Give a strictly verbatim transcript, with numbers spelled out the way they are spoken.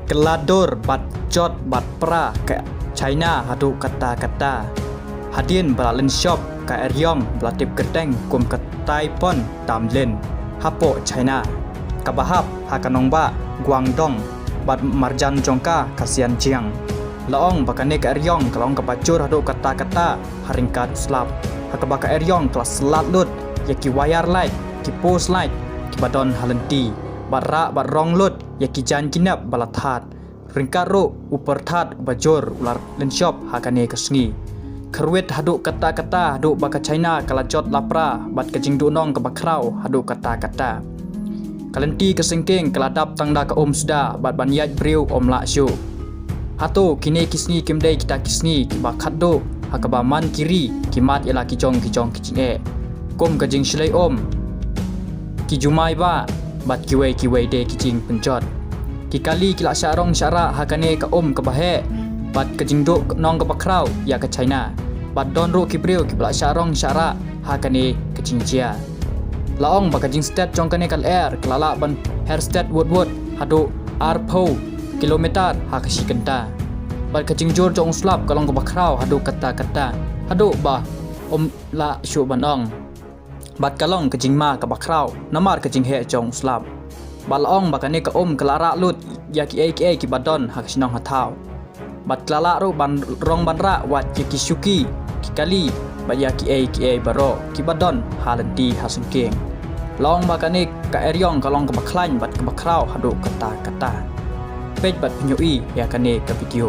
Ka la dur bad jot bad pra ka China haduh katta katta. Hadien ba la lynshop ka eriong ba la tip kyrteng kum ka Typhoon Tamalin hapoh China, kaba hap ha ka nongbah Guangdong bad marjan jong ka ka Xinjiang. La ong ba kane ka eriong ka long kaba jur haduh katta katta ha ryngkat u slap, ha kaba ka eriong ka la slat lut ïa ki wire light, ki post light kiba don ha lynti, bad rah bad rong lut ïa ki jaiñ ki nep ba la thad. Ryngkat ruh u pyrthat uba jur u la lynshop ha kane ka sngi. Kyrwit haduh katta katta haduh ba ka China ka la jot la pra bad ka jingduhnong kaba khraw haduh katta katta. Ka lynti ka syngkien ka la dap tang da ka um suda bad ban ïaid briew um lah shuh. Hato kine ki sngi kim dei kita ki sngi kiba khatduh ha kaba man ki ri ki mad ïa la ki jong ki jong ki jingeh, kum ka jingshlei um, ki jumai bah bad kiwei kiwei de ki jingpynjot. Ki kali ki la shah rong shah rah ha kane ka um kaba heh bad ka jingduhnong kaba khraw ïa ka China, bad don ruh ki briew kiba la shah rong shah rah ha kane ka jingjia. La ong ba ka jingstet jong kane ka lyer ka la lah ban her stet wut wut haduh arphew kilometer ha ka shi kynta. Bad ka jingjur jong u slap ka long kaba khraw haduh katta katta, haduh ba um lah shuh ban ong. Bad ka long ka jingma kaba khraw namar ka jingheh jong u slap. Bad la ong ba kane ka um ka la rah lut ïa kiei kiei kiba don ha ka shnong ha thaw. Bad ka la lah ruh ban rong ban rah wat ïa ki shuki, ki kali, bad ïa kiei kiei baroh kiba don ha lynti ha syngkien. La ong ba kane ka eriong ka long kaba khlaiñ bad kaba khraw haduh katta katta. Peit bad pynïohi ïa kane ka video.